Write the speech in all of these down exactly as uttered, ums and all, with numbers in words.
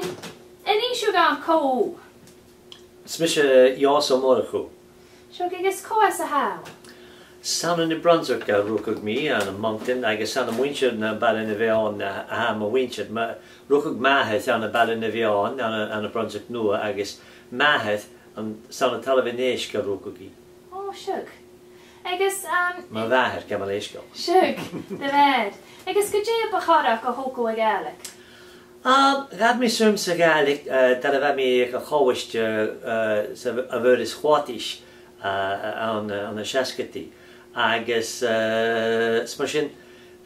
An innis thu dhuinn cò? Is mise Eòs Ó Murchú. Seadh, agus cò às a tha thu? 'S ann an New Brunswick a rugadh mi, ann am Moncton, agus 's ann à muinntir na Baile na Beann a, a tha mo mhuinntir. Ma, rugadh m' athair ann am Baile na Beann, ann an, ann am Brunswick Nuadh, agus m' athair ann, 's ann an Talamh an Èisg a rugadh i. Ò, seadh. Agus, um, mo mhàthair, gabh mo leisgeul. Seadh, do mhàthair. Agus gu dè bu choireach a thog thu a' Ghàidhlig? Um, ghabh mi suim sa Ghàidhlig, uh, dar a bha mi aig a' cholaiste, uh, sa, a' Mhuiris Chladais, uh, ann, uh, anns na seasgadan. Agus, uh, is mar sin,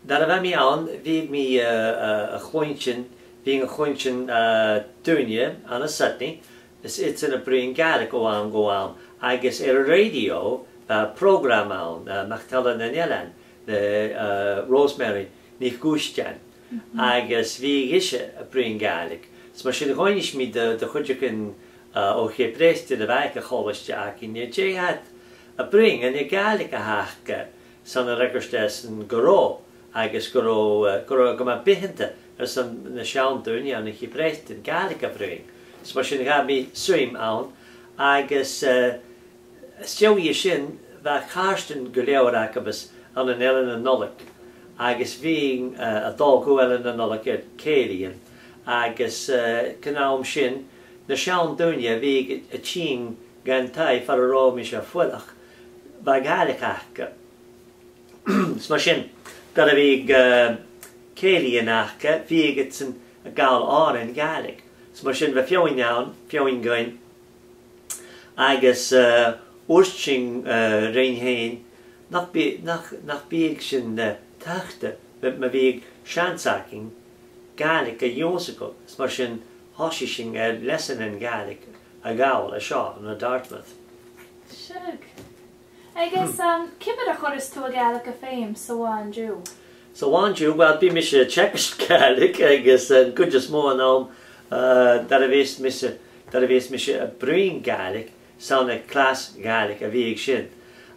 dar a bha mi ann, bhiodh mi, uh, uh, a' cluinntinn, bhiodh mi a' cluinntinn, uh, daoine ann an Sydney, is iadsan a' bruidhinn Gàidhlig o àm gu àm, agus air an rèidio, bha prògram ann, uh, MacTallainn nan Eilean, le, uh, Rosemary NicGuaisdean, agus bhiodh ise a' bruidhinn Gàidhlig. Is mar sin dh'innis mi do, do chuideigin, uh, o Cheap Breatainn a bha aig a' cholaiste againn, dè tha iad a' bruidhinn, an e Gàidhlig a th' aca, 's ann a fhreagair esan gun robh, agus gun robh, uh, gun robh e gu math bitheanta airson na seann daoine ann an Ceap Breatainn Gàidhlig a bhruidhinn. Is mar sin ghabh mi suim ann, agus, uh, às dèidh sin, bha càirdean gu leòr agaibhse ann an Eilean na Nollaig, agus bhithinn, uh, a' dol gu Eilean na Nollaig air cèilidhean, agus, uh, aig an àm sin, na seann daoine a bhiodh a' tighinn dhan taigh far an robh mise a' fuireach, bha Gàidhlig aca. Is mar sin, dar a bhiodh, uh, cèilidhean aca, bhiodh iadsan a' gabhail òrain Ghàidhlig. Is mar sin, bha feadhainn ann, feadhainn againn, agus, uh, thuirt sinn, uh, rinn fhèin, nach bi-, nach, nach biodh sin, uh, taghta, ma, ma bhiodh seans againn Gàidhlig a dh'ionnsachadh. Is mar sin, thòisich sinn air leasanan Gàidhlig a ghabhail an seo ann an Dartmouth. Seadh. Agus, um, ciamar a chuireas tu a' Ghàidhlig am feum sa bhaile an-diugh? Sa bhaile an-diugh, well, bidh mise a' teagasg Gàidhlig agus, uh, an cuid as motha an àm, uh, dar a bhios mise, dar a bhios mise a' bruidhinn Gàidhlig, 's ann aig clas Gàidhlig a bhiodh sin.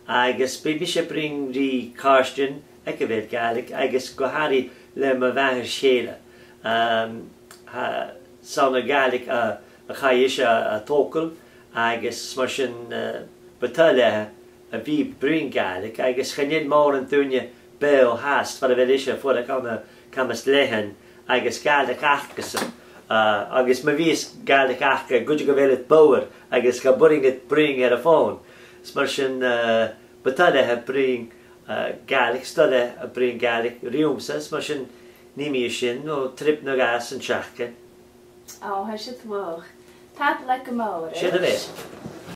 Agus bidh mise a' bruidhinn ri càirdean aig a bheil Gàidhlig agus gu h-àraidh le mo mhàthair-chèile. Um, tha, 's ann a' Ghàidhlig a, a chaidh ise a, a thogail, agus mar sin, uh, bu toil leatha a bhith a' bruidhinn Gàidhlig, agus chan eil mòran daoine beò fhathast far a bheil ise a' fuireach ann an Camas Leathann agus Gàidhlig acasan. Uh, agus ma bhios Gàidhlig aca, 's dòcha gu bheil iad bodhar agus cha b' urrainn iad bruidhinn air a' fòn. Is mar sin, uh, bu toil leatha bruidhinn, uh, Gàidhlig, 's toil leatha bruidhinn Gàidhlig riumsa, is mar sin nì mi sin, no trip no dhà san t-seachdain. Ò, tha sin math. Tapadh leat gu mòr. Siuthad a-rithist.